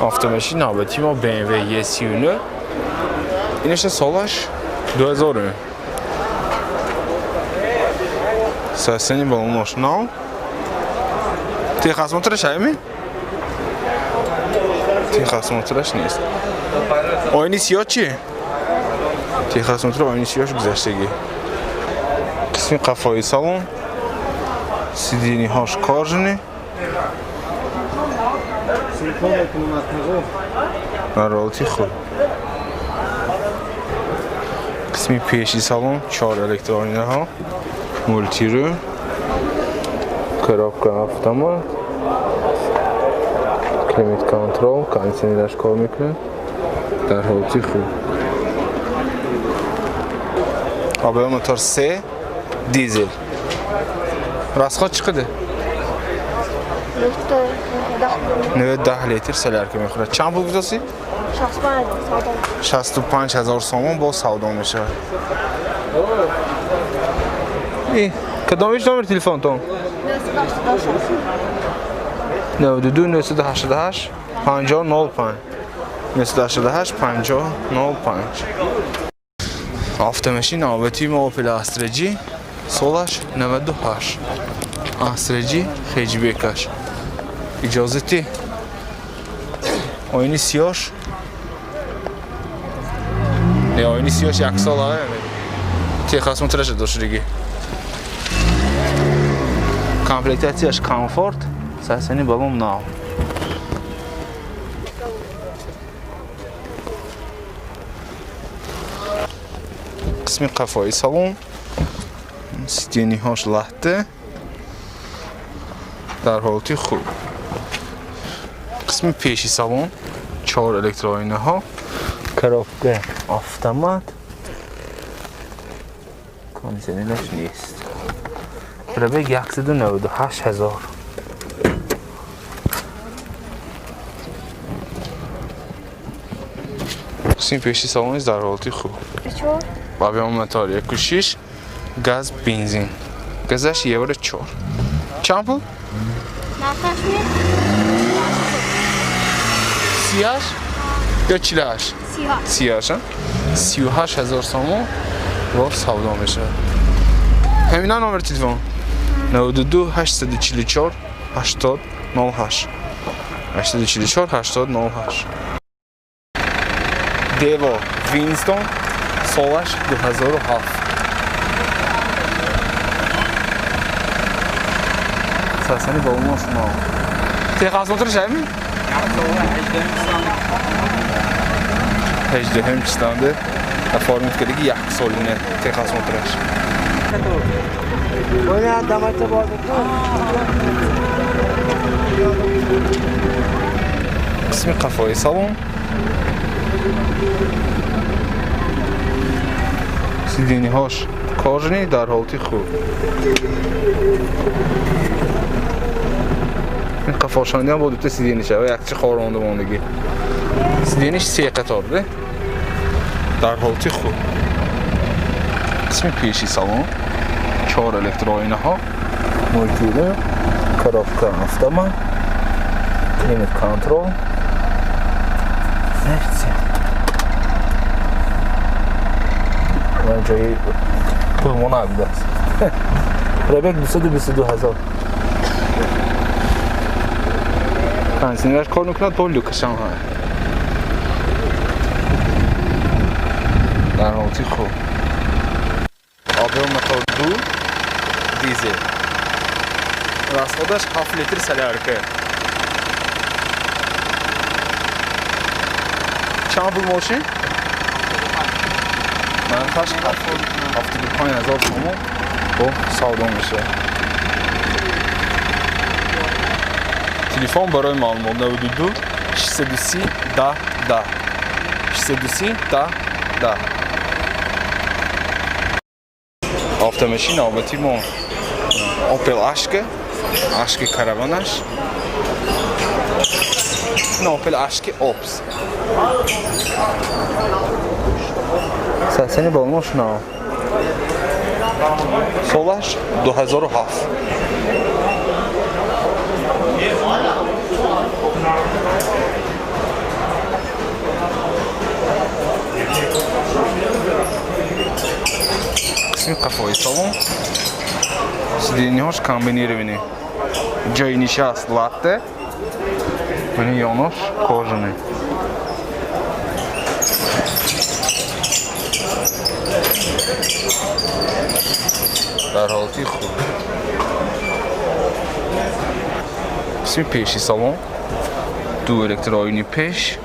Автомашин навбати мо BMW E39. Инеша солаш 2000. Состояние балонош нав. Техосмотраш ҳами? Техосмотраш нест. Оини сиёҳ чӣ? Техосмотр оини сиёҳш гузаштагӣ. Қисми қафои салон. Сидениҳош кожаный. Дар ҳолати хуб. Қисми пеши салон чор электроинаҳо, мултирӯ, коробка автомат, климат контрол, кондиционераш кор мекунад. Дар ҳолати хуб. АБ мотор 3 дизел. Расход чӣ қадар? 9 литр солярка мехӯрад. Чанд пул гузоштӣ? 65 ҳазор сомон бо савдо мешавад. Кадомиш номер телефонтон? 92 988 50 05 988 50 05. Автомашин навбати мо Opel Astra G, солаш 98. Astra G хеҷбекаш. Иҷозати оини сиёш. Не, оини сиёш як сол а. Техосмотраш доштагӣ. Комплектацияш комфорт, состояние балон нав. Қисми қафои салон, сидениҳош латта, дар ҳолати хуб. Қисми пеши салон чор электроинаҳо, коробка автомат, кондиционераш нест. Пробег 198 ҳазор. Қисми пеши салон низ дар ҳолати хуб. Бабиён мотор 1.6 газ бензин. Газаш евро 4. Чанд пул? Нархаш ми? 38 ё 48? 38. 38, 38 ҳазор сомон бо савдо мешавад. Ҳамина номер телефон 92 844 80 08 844 80 08. Дево Винстон, солаш 2007. Состояние балонош нав. Техосмотраш ҳами? 18 чистанде оформить кардагӣ як солина техосмотраш. Қисми қафои салон, сидениҳош кожаный, дар ҳолати хуб. Ин қафошониам бо дута сидениша ва якчи хоронда мондагӣ. Сидениш се қаторда, дар ҳолати хуб. Қисми пеши салон чор электроинаҳо, мултирӯ, коробка автомат, климат контрол. Мерси. Ман ҷои пулмона будааст. Пробег 222 ҳазор. Кондиционераш кор мекунад, бо люкашам ҳа. Дар ҳолати хуб. Объем мотор 2 дизел. Расходаш 7 литр солярка. Чанд пул мошин? Нархаш 75 ҳазор сомон бо савдо мешавад. Телефон барои маълумот 92 630 10 10 630 10 10. Автомашин навбати мо Opel Ashka, Ashka караванаш. Opel Ashka Ops. Состояние балонош нав. Солаш 2007. Қисми қафои салон. Сиденьяш комбинированный. Ҷои нишаст латте. Мани ёнош кожаный. Дар ҳолати хуб. Қисми пеши салон. Ду электроини пеш.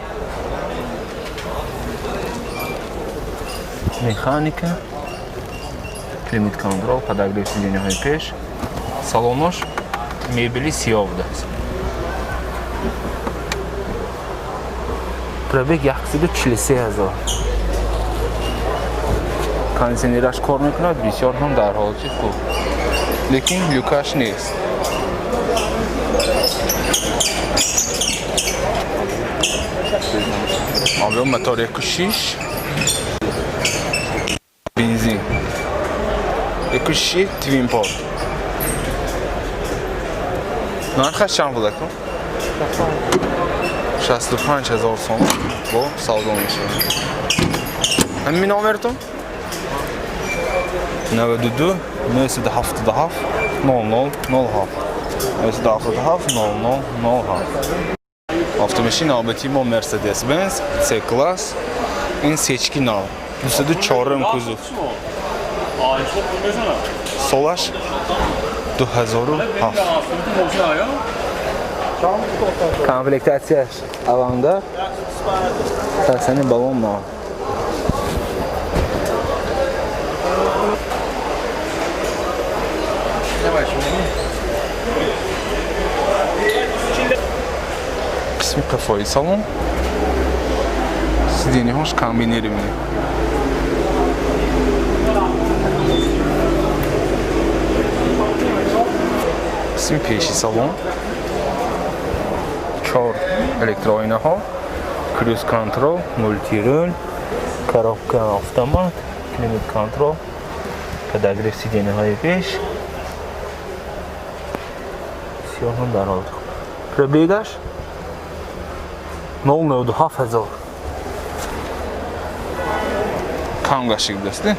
Механика. Климат-контрол, подогрев сиденьяҳои пеш. Салонош мебели сиёҳ будааст. Пробег 143 000. Кондиционераш кор мекунад, бисёр ҳам дар ҳолати хуб. Лекин люкаш нест. Объем мотор 1.6 бензин. 1.6 Twin Pot. Нархаш чанд буда ку? 65 000 сом бо савдо мешавад. Ҳамин номертон? 92 977 00 07 977 00 07. Автомашин навбати мо Mercedes-Benz C-класс. Ин сечки нав. 204 кузов. Солаш 2007. Комплектацияш аванда. Сарсани балон нав. Қисми қафои салон. Сиденьяҳош комбинированный. Қисми пеши салон. 4 электроинаҳо, круиз-контрол, мультирул, коробка автомат, климат-контрол, подогрев сиденьяҳои пеш. Бисёр ҳам дар ҳолати хуб. Пробегаш 0,97 ҳазор. Кам гашти будааст, не?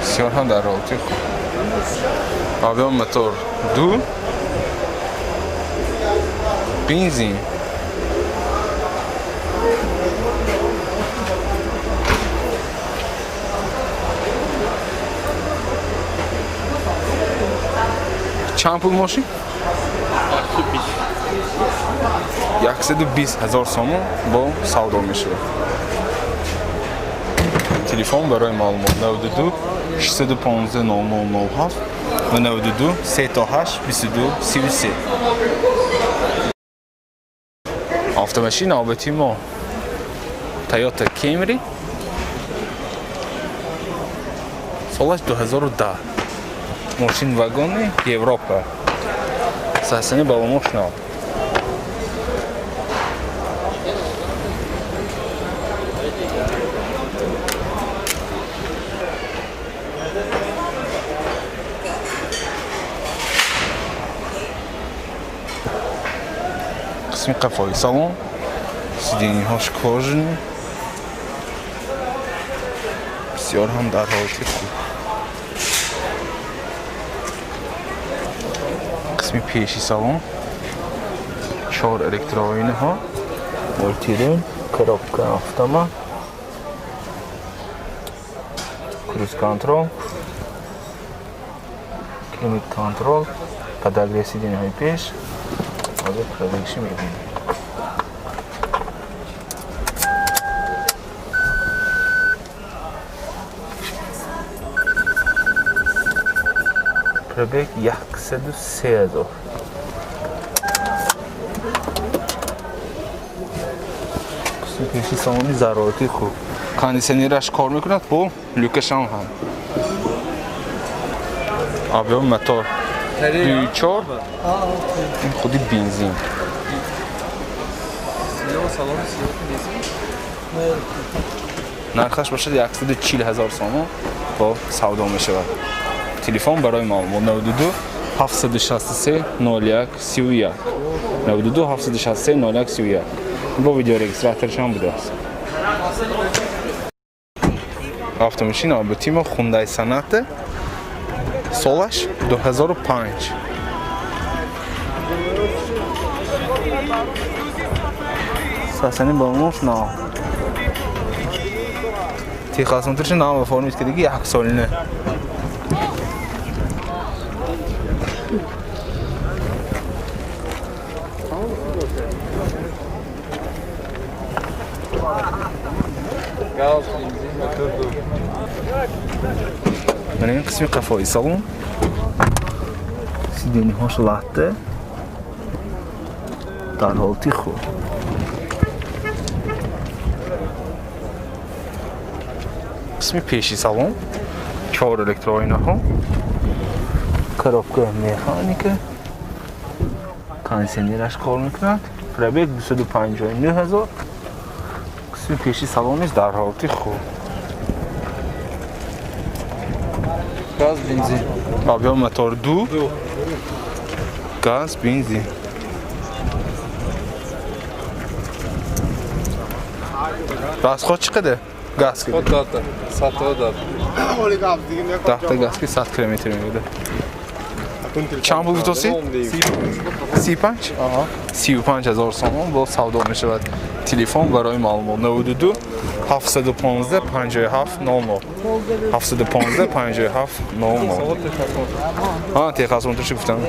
Бисёр ҳам дар ҳолати хуб. Объем мотор 2 бензин. Чанд пул мошин? 120 000 сомон бо савдо мешавад. Телефон барои маълумот 92 615 0007 ва 92 38 22 33. Автомашин навбати мо Toyota Camry солаш 2010. Мошин вагони Европа. Сарсани балонош нав. Қисми қафои салон. Сиденьяҳош кожаный. Бисёр ҳам дар ҳолати хуб. Қисми пеши салон. 4 электроинаҳо, мультирул, коробка автомат, круиз-контрол, климат-контрол, подогрев сиденьяҳои пеш. Ҳозир пробегши мебинем. Пробег 103 000. Қисми пеши салони зарурати хуб. Кондиционераш кор мекунад, бо люкашам ҳам. Объем мотор 2.4. Ин худи бензин. Нархаш бошад 140 000 сомон бо савдо мешавад. Телефон барои маълумот 92 763 01 31 92 763 01 31. Бо видеорегистраторшам будааст. Автомошин навбатии мо Хундай Соната, солаш 2005. Сасани балонш нав. Техосмотрши нав оформить кардагӣ, яксолина. Газ, бензин, мотор ду. Мана ин қисми қафои салон. Сиденьеҳош латта. Дар ҳолати хуб. Қисми пеши салон. Чор электроинаҳо. Коробка механика. Кондиционераш кор мекунад. Пробег 259 ҳазор. Қисми пеши салон низ дар ҳолати хуб. Газ, бензин. Объем мотор 2. Ду. Газ, бензин. Расход чӣ қадар? Газ ки. Ход дата. Сатва дат. Даҳта газ ки 100 километр мегирад. Чанд пул гуфтоси? 35? 35 ҳазор сомон бо савдо мешавад. Телефон барои маълумот 92 715 57 00, 715 57 00. Ҳа, техосмотрши гуфтам.